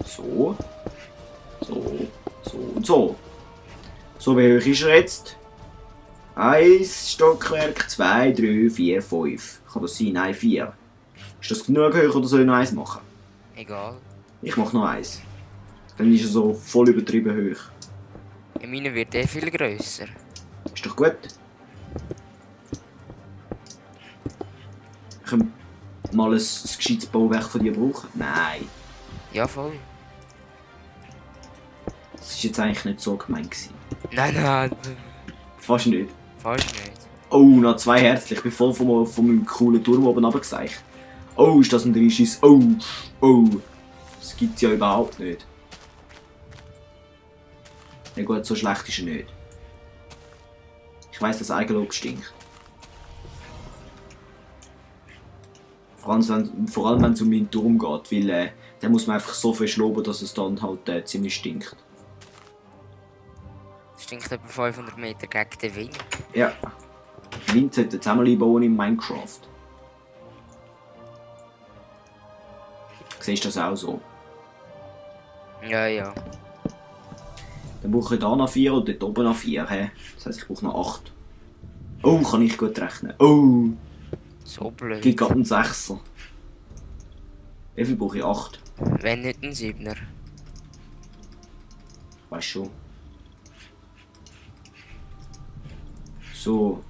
So. So. So und so. So, wie hoch ist er jetzt? 1 Stockwerk, 2, 3, 4, 5. Kann das sein? Nein, 4. Ist das genug hoch oder soll ich noch eins machen? Egal. Ich mache noch eins. Dann ist er so voll übertrieben hoch. In meiner wird viel grösser. Ist doch gut. Können wir mal ein gescheites Bauwerk von dir brauchen? Nein. Ja, voll. Das war jetzt eigentlich nicht so gemeint gewesen. Nein, Fast nicht. fast nicht. Oh, noch 2 Herzen. Ich bin voll von meinem coolen Turm oben runtergeseicht. Oh, ist das ein Dreischiss? Oh, oh. Das gibt's ja überhaupt nicht. Ja gut, so schlecht ist er nicht. Ich weiss, dass Eigenlob stinkt. Vor allem wenn es um meinen Turm geht, weil den muss man einfach so fest loben, dass es dann halt ziemlich stinkt. Es stinkt etwa 500 Meter gegen den Wind. Ja. Wind sollte jetzt auch mal einbauen in Minecraft. Siehst du das auch so? Ja, ja. Dann brauche ich hier noch 4 und dort oben noch 4. He? Das heisst, ich brauche noch 8. Oh, kann ich gut rechnen. Oh, So blöd. gibt gerade einen 6er. Wie viel brauche ich? 8. Wenn nicht ein 7er. Weißt schon. So.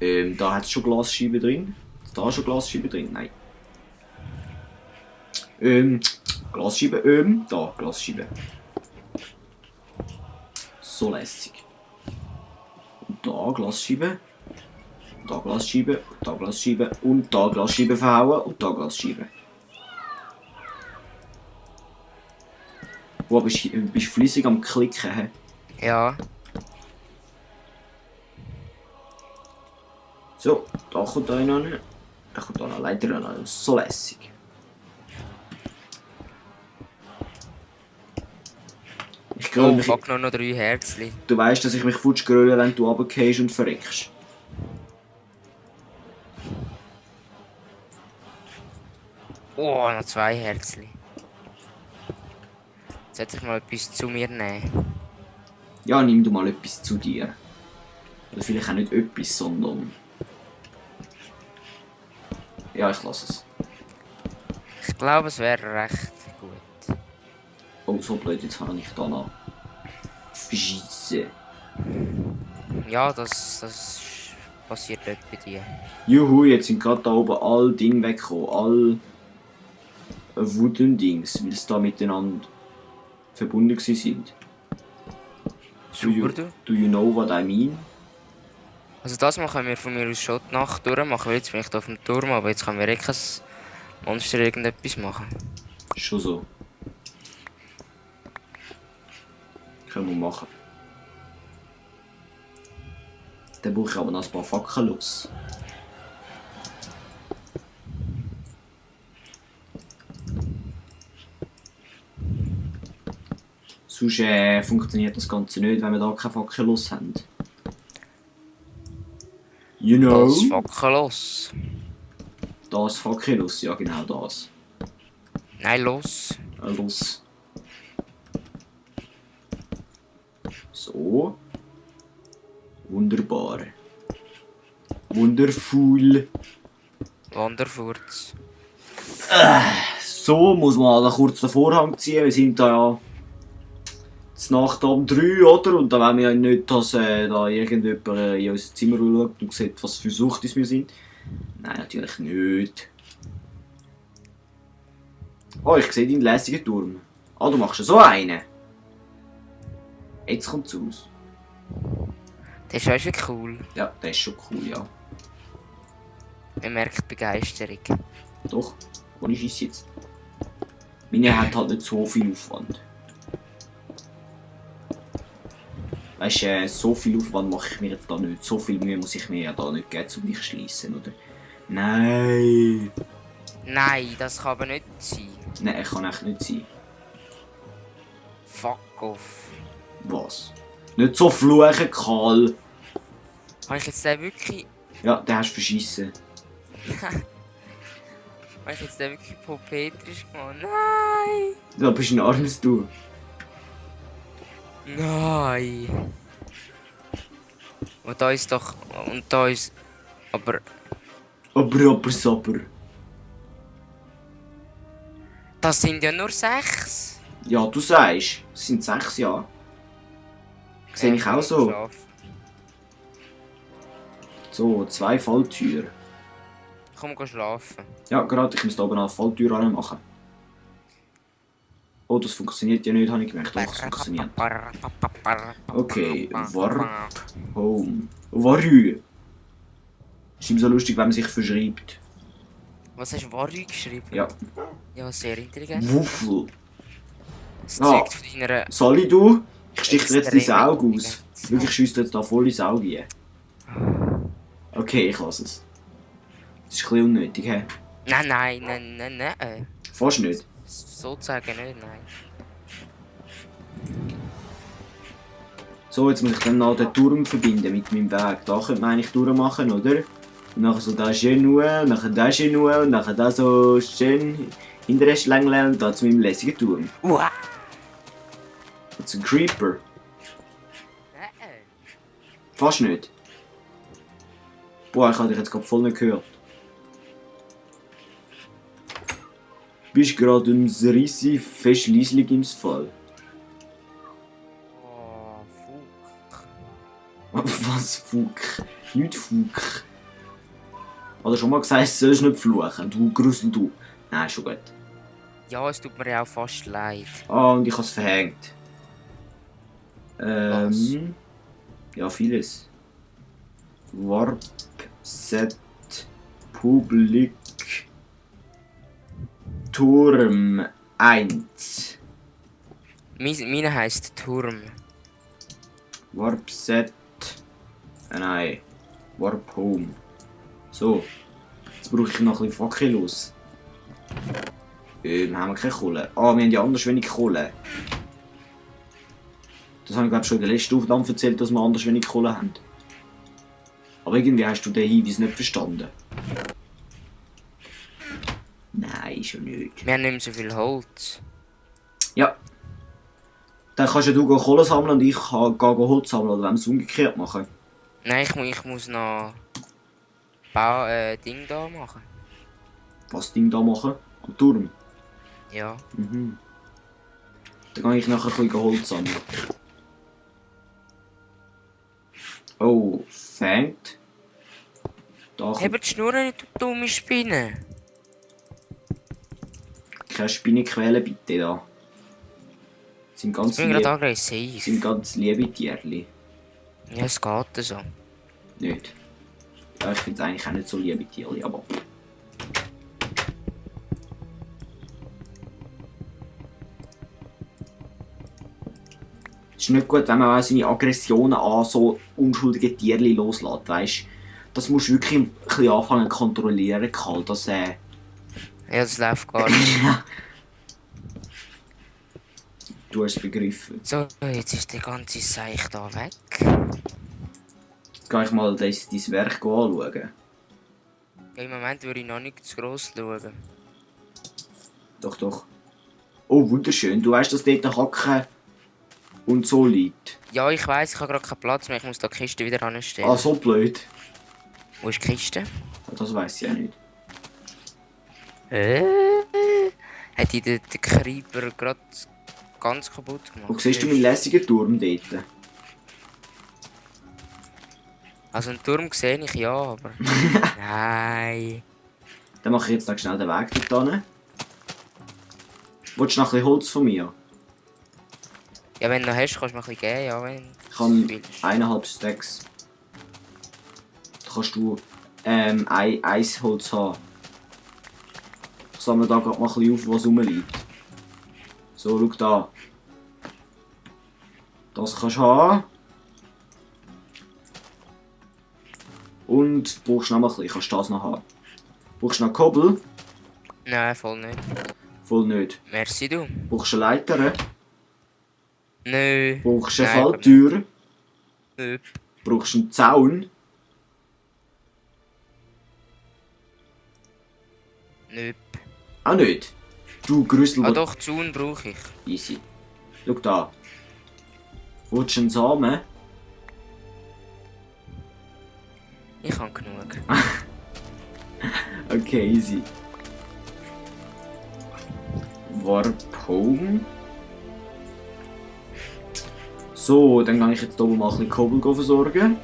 Da hat es schon Glasscheiben drin. Ist da schon Glasscheiben drin? Nein. Glasscheiben, da, Glasscheiben. So lässig. Und da Glasscheiben. Da Glasscheiben, da Glasscheiben und da Glasscheiben verhauen und da Glasscheiben. Wow, bist du flüssig am Klicken, hä? Ja. So, da kommt einer noch. Da kommt da noch leider noch. So lässig. Ich gröle Oh, mich. fuck, noch 3 Herzchen. Du weißt, dass ich mich futsch gröle, wenn du runtergehst und verreckst. Oh, noch 2 Herzchen. Sollte ich mal etwas zu mir nehmen? Ja, nimm du mal etwas zu dir. Oder vielleicht auch nicht etwas, sondern. Ja, ich lasse es. Ich glaube, es wäre recht gut. Oh, so blöd, jetzt habe ich da noch. Scheisse. Ja, das passiert dort bei dir. Juhu, jetzt sind gerade da oben all Dinge weggekommen. All Wooden Dings, weil sie da miteinander verbunden sind. Super, du. Do you know what I mean? Also das mal können wir von mir aus schon die Nacht durchmachen, weil jetzt bin ich hier auf dem Turm, aber jetzt können wir eh kein Monster irgendetwas machen. Schon so. Können wir machen. Dann brauche ich aber noch ein paar Fackeln los. Sonst funktioniert das Ganze nicht, wenn wir da keine Fackel los haben. You know? Das Fackel los. Das Fackel los, ja genau das. Nein, los. Los. So. Wunderbar. Wundervoll. Wanderfurz. So muss man da kurz den Vorhang ziehen. Wir sind da ja Nacht um 3, oder? Und da wollen wir ja nicht, dass da irgendjemand in unser Zimmer schaut und sieht, was für Suchtis wir sind. Nein, natürlich nicht. Oh, ich sehe deinen lässigen Turm. Ah, du machst ja so einen. Jetzt kommt es raus. Das ist schon cool. Ja, das ist schon cool, ja. Man merkt Begeisterung. Doch, wo ist es jetzt? Meine hat halt nicht so viel Aufwand. Weißt du, so viel Aufwand mache ich mir jetzt da nicht. So viel Mühe muss ich mir ja da nicht geben, um dich zu schliessen, oder? Nein! Nein, das kann aber nicht sein. Nein, kann echt nicht sein. Fuck off. Was? Nicht so fluchen, Karl! Habe ich jetzt den wirklich... Ja, den hast du verschissen. Habe ich jetzt den wirklich hypopetrisch gemacht? Nein! Da bist du ein armes Du. Nein! Und da ist doch... Und da ist... Aber... Aber, Sapper. Das sind ja nur 6. Ja, du sagst, es sind 6 Jahre. Sehe ich auch so. Schlafen. So, 2 Falltüren. Komm, geh schlafen. Ja, gerade, ich muss da oben eine Falltür anmachen. Oh, das funktioniert ja nicht, habe ich gemerkt. Doch, es funktioniert. Okay, Warp Home. Warü. Ist ihm so lustig, wenn man sich verschreibt. Was hast du Warri geschrieben? Ja. Ja, sehr intelligent. Wuffel. Das Ah. zeugt von deiner... Sali, du? Ich stich dir jetzt dein Extreme Auge aus. Intelligenz. Wirklich schießt jetzt da voll ins Auge rein. Okay, ich lasse es. Das ist ein bisschen unnötig, hä? Nein. Fast nicht. Sozusagen nicht, nein. So, jetzt muss ich dann noch den Turm verbinden mit meinem Weg. Da könnte man eigentlich durchmachen, oder? Und nachher so da schön nur, nachher da schön nur und nachher da so schön hinterher schlängeln und da zu meinem lässigen Turm. Uah! Jetzt ein Creeper. Nein. Fast nicht. Boah, ich habe dich jetzt gerade voll nicht gehört. Bist gerade im Rissi fest leislich im Fall. Oh, fuck. Was Fuck? Nicht Fuck. Oder schon mal gesagt, du sollst nicht fluchen, du Grusel, du. Nein, schon gut. Ja, es tut mir ja auch fast leid. Ah, und ich habe es verhängt. Was? Ja, vieles. Warp Set Public Turm 1. Meine heisst Turm. Warp Set. Nein. Warp Home. So. Jetzt brauche ich noch ein bisschen Fackel los. Wir haben keine Kohle. Ah, wir haben ja anders wenig Kohle. Das habe ich glaube schon in der letzten Aufnahme erzählt, dass wir anders wenig Kohle haben. Aber irgendwie hast du den Hinweis nicht verstanden. Nein, schon nicht. Wir haben nicht mehr so viel Holz. Ja. Dann kannst ja du Kohle sammeln und ich gehe Holz sammeln. Oder wollen wir es umgekehrt machen? Nein, ich muss noch... Ding da machen. Was Ding da machen? Am Turm? Ja. Mhm. Dann gehe ich nachher ein bisschen Holz sammeln. Oh, fängt. Da kommt Hebt die Schnur nicht, du dumme Spinne. keine Spinnenquelle bitte da. Sind Ich ganz bin gerade lieb, aggressiv. sind ganz liebe Tierli. Ja, es geht so. Nicht. Ja, ich finde es eigentlich auch nicht so liebe Tierli, aber... Es ist nicht gut, wenn man auch seine Aggressionen an so unschuldige Tierli loslässt, weißt? Das musst du wirklich ein bisschen anfangen zu kontrollieren, Karl, dass Ja, das läuft gar nicht. Du hast es begriffen. So, jetzt ist der ganze Seich da weg. Jetzt gehe ich mal dein Werk anschauen. Ja, im Moment würde ich noch nicht zu gross schauen. Doch, doch. Oh, wunderschön. Du weißt, dass dort Hacken und so liegt. Ja, ich weiss, ich habe gerade keinen Platz mehr. Ich muss da die Kiste wieder anstellen. Ah, so blöd. Wo ist die Kiste? Das weiss ich auch nicht. Hat die den Creeper gerade ganz kaputt gemacht? Wo siehst du meinen lässigen Turm dort? Also einen Turm sehe ich ja, aber... Nein. Dann mache ich jetzt noch schnell den Weg dort hin. Willst du noch ein bisschen Holz von mir? Ja, wenn du noch hast, kannst du mir ein bisschen geben, ja, wenn Ich habe du willst. 1,5 Stacks. Da kannst du Eisholz haben. Ich sammle da gerade mal ein bisschen auf, was rumliegt. So, schau da. Das kannst du haben. Und brauchst du noch mal ein bisschen, kannst du das noch haben. Brauchst du noch Kobbel? Nein, voll nicht. Voll nicht. Merci, du. Brauchst du eine Leiter? Nö. Brauchst du eine Nein, Falltür? Nö. Brauchst du einen Zaun? Nö. Auch nicht. Du Grüssel. Ah doch, Zaun brauche ich. Easy. Schau da. Willst du einen Samen? Ich habe genug. Okay, easy. Warp Home. So, dann kann ich jetzt oben mal ein bisschen Kobold versorgen.